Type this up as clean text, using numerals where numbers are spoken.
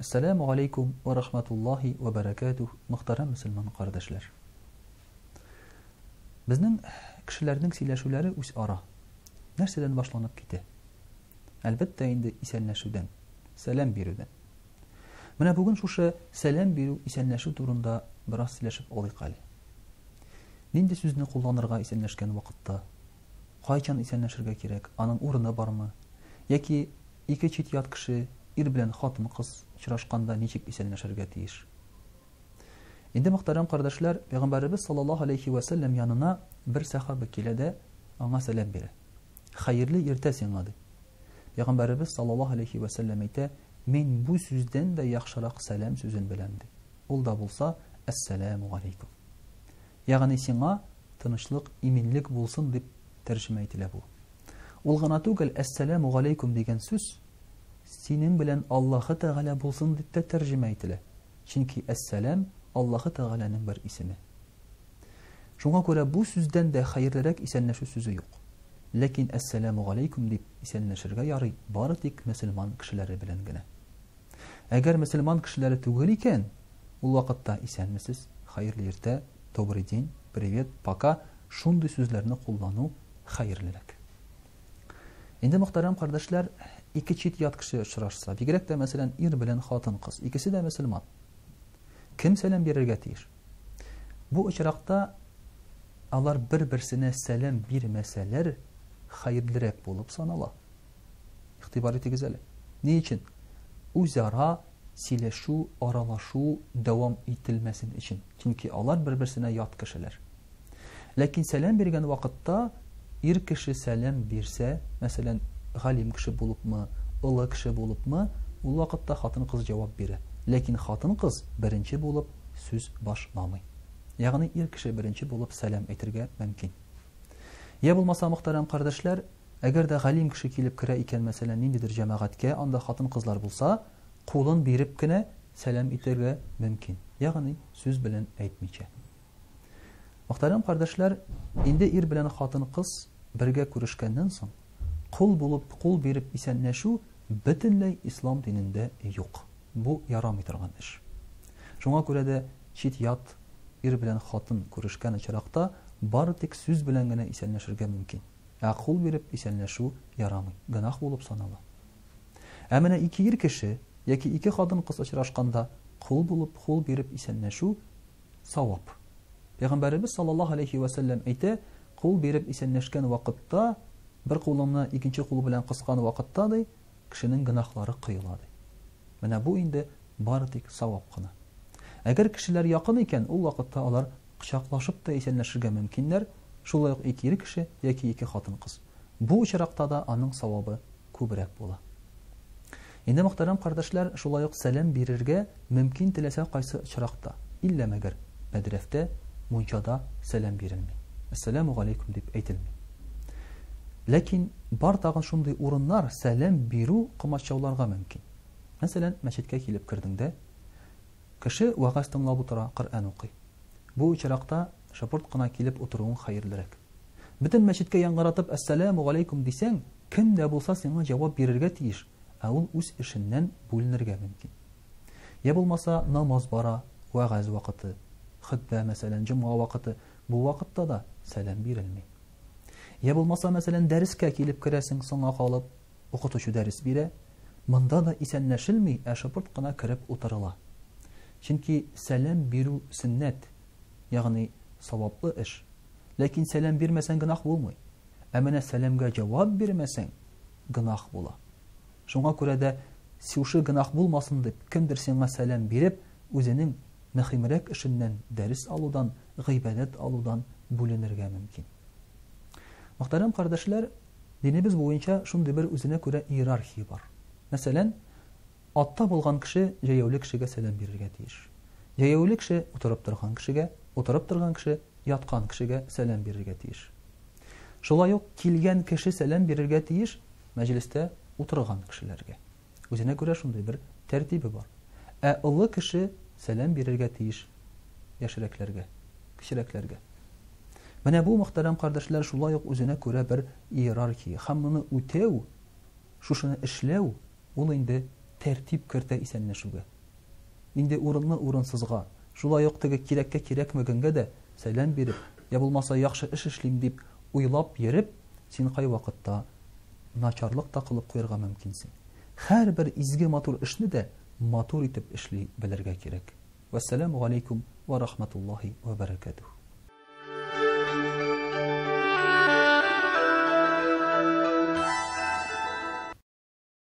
Әссәләмү галәйкүм вә рахматуллаһи вә бәрәкәтүһ, мөхтәрәм мөселман кардәшләр! Безнең кешеләрнең сөйләшүләре үзара нәрсәдән башланып китә? Әлбәттә инде исәнләшүдән, сәлам бирүдән. Менә бүген шушы сәлам бирү, исәнләшү турында бераз сөйләшеп алыйк әле. Нинди сүзне кулланырга исәнләшкән вакытта? Кайчан исәнләшергә кирәк? Аның урыны бармы? Яки ике чит-ят кеше, ир белән хатын-кыз очрашканда ничек исәнләшергә тиеш? Инде, мөхтәрәм кардәшләр, Пәйгамбәребез саллаллаһу алейһи вә сәлләм янына бер сәхабә килә дә, аңа сәлам бирә. Хәерле иртә сиңа, ди. Пәйгамбәребез саллаллаһу алейһи вә сәлләм әйтә, Мин бу сүздән дә яхшырак сәлам сүзен беләм, ди. Ул да булса, Әссәләмү галәйкүм. Ягъни сиңа тынычлык, иминлек булсын дип тәрҗемә ителә бу. Ул гына түгел, Әссәләмү галәйкүм дигән сүз синең белән Аллаһы Тәгалә булсын дип тә тәрҗемә ителә. Чөнки Әссәләм, Аллаһы Тәгаләнең бер исеме. Шуңа күрә бу сүздән дә хәерлерәк исәнләшү сүзе юк. Ләкин Әссәләмү галәйкүм дип исәнләшергә ярый бары тик мөселман кешеләре белән генә. Әгәр мөселман кешеләре түгел икән, ул вакытта исәнмесез, хәерле иртә, добрый день, привет, пока шундый сүзләрне куллану хәерлерәк. Инде, мөхтәрәм кардәшләр, ике чит-ят кеше очрашса, бигрәк тә, мәсәлән, ир белән хатын-кыз, икесе дә мөселман. Кем сәлам бирергә тиеш? Бу очракта алар бер-берсенә сәлам бирмәсәләр, хәерлерәк булып санала. Игътибар итегез әле. Ни өчен? Үзара сөйләшү, аралашу дәвам ителмәсен өчен. Чөнки алар бер-берсенә ят кешеләр. Ләкин сәлам биргән вакытта ир кеше сәлам бирсә, мәсәлән, галим кеше булыпмы, олы кеше булыпмы, ул вакытта хатын-кыз җавап бирә. Ләкин хатын-кыз беренче булып сүз башламый. Ягъни ир кеше беренче булып сәлам әйтергә мөмкин. Я булмаса, мөхтәрәм кардәшләр, әгәр дә галим кеше килеп керә икән, мәсәлән, ниндидер җәмәгатькә, анда хатын-кызлар булса, кулын биреп кенә сәлам итәргә мөмкин. Ягъни сүз белән әйтмичә. Мөхтәрәм кардәшләр, инде ир белән хатын-кыз бергә күрешкәннән соң, кул булып, кул биреп исәнләшү бөтенләй ислам динендә юк. Бу ярамый торган эш. Шуңа күрә дә чит-ят ир белән хатын күрешкән очракта бары тик сүз белән генә исәнләшергә мөмкин. Ә кул биреп исәнләшү ярамый, гөнаһ булып санала. Ә менә ике ир кеше яки ике хатын-кыз очрашканда кул булып, кул биреп исәнләшү савап. Пәйгамбәребез саллаллаһу алейһи вә сәлләм әйтә, кул биреп исәнләшкән вакытта, бер кулыңны икенче кул белән кыскан вакытта, ди, кешенең гөнаһлары коела, ди. Менә бу инде бары тик савап кына. Әгәр кешеләр якын икән, ул вакытта алар кочаклашып та исәнләшергә мөмкиннәр, шулай ук ике ир кеше яки ике хатын-кыз. Бу очракта да аның савабы күбрәк була. Инде, мөхтәрәм кардәшләр, шулай ук сәлам бирергә мөмкин теләсә кайсы очракта, иллә мәгәр бәдрәфтә, мунчада сәлам бирелми. Әссәләмү галәйкүм дип әйтелми. Ләкин бар тагын шундый урыннар, сәлам бирү комачауларга мөмкин. Мәсәлән, мәчеткә килеп кердең дә, кеше вәгазь тыңлап утыра, Коръән укый. Бу очракта шыпырт кына килеп утыруың хәерлерәк. Бөтен мәчеткә яңгыратып Әссәләмү галәйкүм дисәң, кем дә булса сиңа җавап бирергә тиеш, ә ул үз эшеннән бүленергә мөмкин. Йә булмаса, намаз бара, вәгазь вакыты, хөтбә, мәсәлән, җомга вакыты, бу вакытта да сәлам бирелми. Йә булмаса, мәсәлән, дәрескә килеп керәсең соңга калып, укытучы дәрес бирә, монда да исәнләшелми, ә шыпырт кына кереп утырыла. Чөнки сәлам бирү сөннәт, ягъни саваплы эш. Ләкин сәлам бирмәсәң гөнаһ булмый. Ә менә сәламгә җавап бирмәсәң, гөнаһ була. Шуңа күрә дә шушы гөнаһ булмасын дип, кемдер сиңа сәлам биреп, үзенең мөһимрәк эшеннән, дәрес алудан, гыйбадәт алудан бүленергә мөмкин. Мөхтәрәм кардәшләр, динебез буенча шундый бер үзенә күрә иерархия бар. Мәсәлән, Атта булган кеше җәяүле кешегә сәлам бирергә тиеш. Җәяүле кеше утырып торган кешегә, утырып торган кеше яткан кешегә сәлам бирергә тиеш. Шулай ук килгән кеше сәлам бирергә тиеш мәҗлестә утырган кешеләргә. Үзенә күрә шундый бер тәртибе бар. Ә олы кеше сәлам бирергә тиеш яшьрәкләргә, кечерәкләргә. Менә бу, мөхтәрәм кардәшләр, шулай ук үзенә күрә бер иерархия. Һәм моны үтәү, шушыны эшләү Ул инде тәртип кертә исәнләшүгә. Инде урынлы урынсызга, шулай ук теге кирәккә кирәкмәгәнгә дә сәлам биреп, я булмаса яхшы эш эшлим дип уйлап йөреп, син кайвакытта начарлык та кылып куярга мөмкинсең. Һәрбер изге матур эшне дә матур итеп эшли белергә кирәк. Вәссәламү галәйкүм вә рахматуллаһи вә бәрәкәтүһ.